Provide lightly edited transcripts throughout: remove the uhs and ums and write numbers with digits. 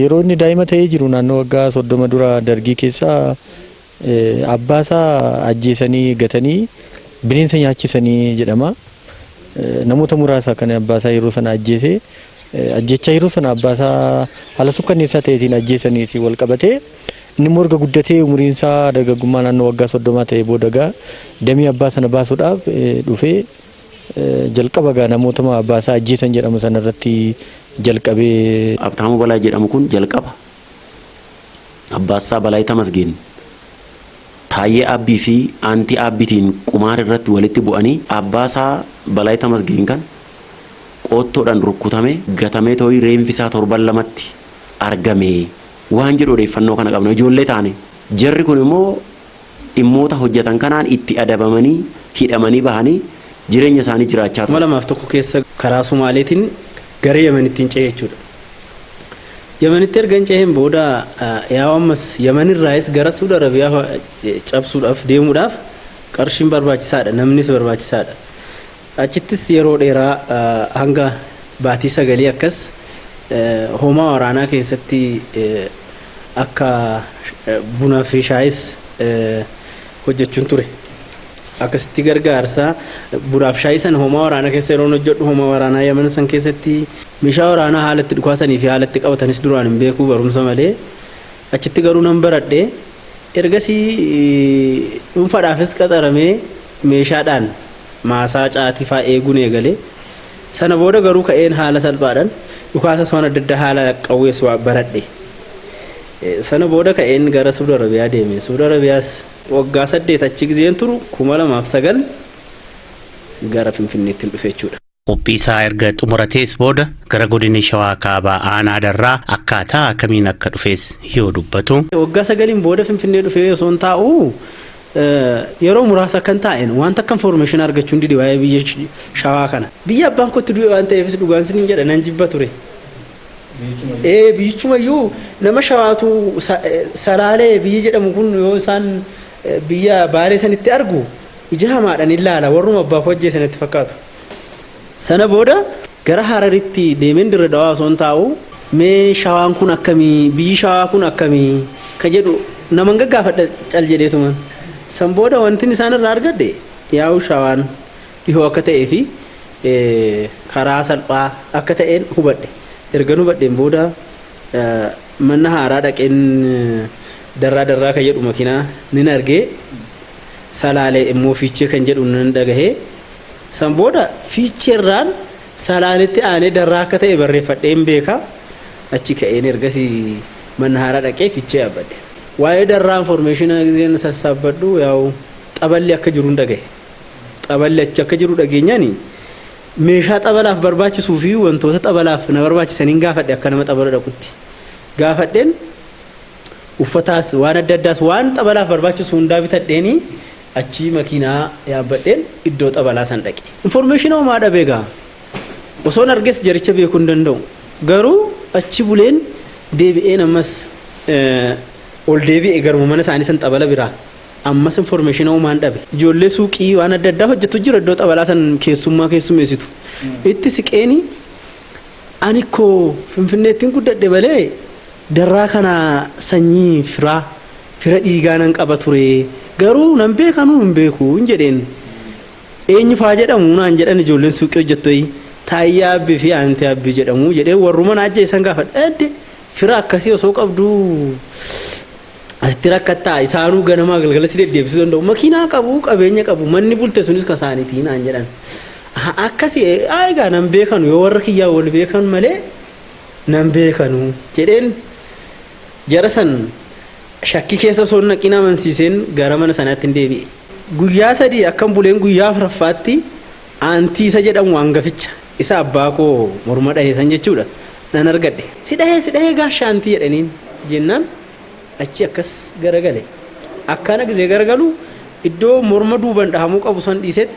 Yeroo inni daa'ima ta'ee jiru naannoo waggaa 30 dura Dargii keessa abbaasaa ajjeesanii gatanii bineensa nyaachisanii jedhama. Namoota muraasa kan abbaasaa yeroo sana ajjeese, ajjechaa yeroo sana abbaasaa haala sukkanneessaa ta'eetiin ajjeesaniiti wal qabatee, inni immoo erga guddatee umuriin isaa dargaggummaa naannoo waggaa 30 ta'e booda gaa damee abbaa sana baasuudhaaf dhufee jalqaba gaa namoota abbaasaa ajjeesan jedhamu sana irratti jalqabee. Habtaamuu Balaay jedhamu kun jalqaba Abbaasaa Balaay Tamasgeen Taayyee Aabbii fi Aantii Aabbiitiin qumaar irratti walitti bu'anii, Abbaasaa Balaay Tamasgeen kan qoottoodhaan rukkutame gatamee tooyi reenfi isaa torban lamatti argame waan jedhu odeeffannoo kana qabna ijoollee taane. Jarri kun immoo dhimmoota hojjetan kanaan itti adabamanii hidhamanii bahanii jireenya isaanii jiraachaa turan. 2001 keessa karaa Sumaaleetiin gara Yemenittiin ce'e jechuudha. Yemenitti ergan ce'een booda yaa'u ammas Yemenirraayis gara Suudi Arabiyaa cabsuudhaaf deemuudhaaf qarshiin barbaachisaadha, namnis barbaachisaadha. Achittis yeroo dheeraa hanga baatii sagalii akkas hoomaa waraanaa keessatti akka buna fi shaayis hojjechuun ture. Akkasitti gargaarsa bunaaf shaayii sana hoomaa waraanaa keessa yeroon hojjedhu, hoomaa waraanaa Yaman san keessatti meeshaa waraanaa haala itti dhukaasanii fi haala itti qabatanis duraan hin beeku barumsa malee. Achitti garuu nan baradhe. Ergasii dhuunfaadhaafis qaxaramee meeshaadhaan maasaa caatii fa'aa eeguun eegale. Sana booda garuu ka'een haala salphaadhaan dhukaasas waan adda addaa haala qawwees waa baradhe. Sana booda ka'een gara Suudi Arabiyaa deeme. Suudi Arabiyaas waggaa 8 achi gizeen turu 2009 gara Finfinneetti dhufe jechuudha. Qophii isaa erga xumuratees booda gara godina Shawaa Kaabaa aanaa Darraa akkaataa kamiin akka dhufes yoo dubbatu. Waggaa sagaliin booda Finfinnee dhufee osoo hin taa'u, yeroo muraasa akkan taa'een wanta akka information argachuu hin dide waa'ee biyya Shawaa kana. Biyya abbaan kootti du'e waan ta'eefis dhugaan sin jedha, nan jibba ture. Ee, biyyichumayyuu nama Shawaatu Salaalee biyyi jedhamu kun yoo isaan biyya Baalee sanitti argu ija hamaadhaan ilaala, warruma abbaa koo ajjeesan itti fakkaatu. Sana booda gara Hararitti deemeen Dirre Dawaa osoo hin taa'u, mee Shawaan kun akkamii, biyyi Shawaa kun akkamii ka jedhu naman gaggaafadha cal jedheetuma. San booda wantin isaan irraa argadhe yaa'u Shawaan dhihoo akka ta'ee fi karaa salphaa akka ta'een hubadhe. Ergan hubadheen booda mana haaraa dhaqeen Darraa, Darraa kan jedhu makiinaa nin argee, Salaalee immoo Fiichee kan jedhu nan dhagahee. San booda Fiicheerraan Salaaletti aanee Darraa akka ta'e barreeffadheen beeka. Achi ka'een ergasii mana haaraa dhaqee Fiichee yaabbadhe. Waa'ee Darraa information gizeen sassaabbadhu yaa'u xaballi akka jiru hin dhagahe. Xaballi achi akka jiru dhageenyaan meeshaa xabalaaf barbaachisuu fi wantoota xabalaaf na barbaachisaniin gaafadhe akka nama xabala dhaqutti. Gaafadheen uffataas waan adda addaas waan xabalaaf barbaachisu hundaa bitadheeni achii makiinaa yaabbadheen iddoo xabalaa san dhaqe. Information homaa dhabee gaa. Osoon arges jaricha beekuu hin danda'u. Garuu achi buleen deebi'een ammas ol deebi'e garuma mana isaanii san xabala biraa. Ammas information homaan dhabe. Ijoollee suuqii waan adda addaa hojjetu jira iddoo xabalaa san keessummaa keessummeessitu. Itti siqeeni, ani koo Finfinneettiin guddadhe malee Darraa kana sanyii firaa, fira dhiigaa nan qaba ture. Garuu nan beekanuu hin beeku hin jedheen. Eenyu faa jedhamu naan jedhan ijoolleen suuqii hojjettoyi. Taayyee Aabbii fi Aantee Aabbii jedhamu jedhee warruma na ajjeesan gaafadhe. Edde fira akkasii osoo qabduu asitti rakkattaa, isaanuu ganamaa galgala si deddeebisuu danda'u. Makiinaa qabu, qabeenya qabu, manni bulte sunis kasaanitii naan jedhan. Akkasii egaa nan beekanu, yoo warra kiyyaa wal beekan malee nan beekanu jedheen. Jara san shakkii keessa osoo hin naqin amansiiseen gara mana sanaatti hin deebi'e. Guyyaa 3 akkan buleen guyyaa afuraffaatti aantii isa jedhamu hangaficha isa abbaa koo morma dhahe san jechuudha nan argadhe. Si dhahee, si dhahee gaasha aantii jedhaniin jennaan achi akkas garagale. Akkana gizee garagalu iddoo morma duuban dhahamuu qabu san dhiisetti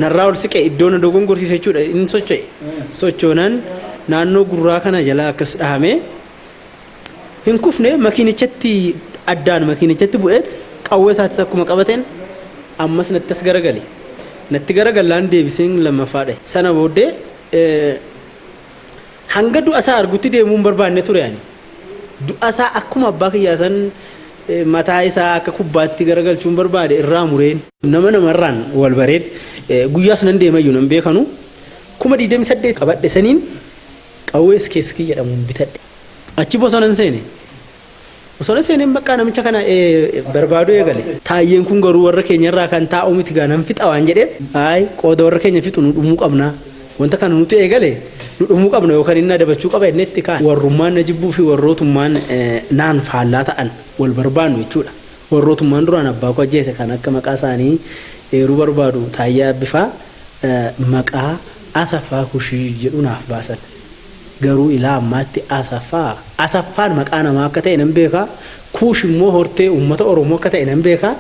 narraa ol siqe, iddoo na dogongorsiise jechuudha, inni socho'e. Sochoonaan naannoo gurraa kana jalaa akkas dhahamee hin kufne, makiinichatti addaan makiinichatti bu'eet qawwee isaatis akkuma qabateen ammas natti as garagale. Natti garagallaan deebiseen lammaffaa dhahe. Sana booddee hanga du'a isaa argutti deemuu hin barbaanne ture ani. Du'a isaa akkuma abbaa kiyyaa san mataa isaa akka kubbaatti garagalchuun barbaade irraa mureen nama namarraan wal bareen guyyaas nan deemayyuu nan beekanu 28,000 qabadhe saniin qawwees keessi jedhamuun bitadhe. Achi bosonan seene. Bosona seeneen bakka namicha kana barbaaduu eegale. Taayyeen kun garuu warra keenyarraa kan taa'u miti gaa nan fixa waan jedheef. Ayi qooda warra keenya fixu nu dhumuu qabna. Wanta kana nuti eegale nu dhumuu qabna yookaan inni adabachuu qaba inni itti kaan. Warrummaan na jibbuu fi warrootummaan naan faallaa ta'an wal barbaannu jechuudha. Warrootummaan duraan abbaa koo ajjeese kan akka maqaa isaanii eeruu barbaadu Taayyaa Abbifaa maqaa Asaffaa Kushii jedhu naaf baasan. Garuu ilaa ammaatti Asaffaa Asaffaan maqaa namaa akka ta'e nan beeka. Kuush immoo hortee uummata Oromoo akka ta'e nan beeka.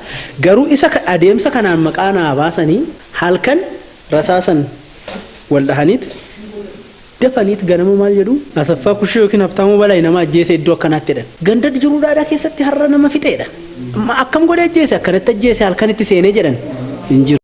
Garuu isa adeemsa kanaan maqaa naa baasanii halkan rasaasan wal dhahaniit dafaniit ganama maal jedhu Asaffaa Kushii yookiin Habtaamuu Balaayi nama ajjeese iddoo akkanaatti jedhan. Ganda jiruu dhaadhaa keessatti har'a nama fixeedha. Akkam godhee ajjeese akkanatti ajjeese halkanitti seenee jedhan hin jiru.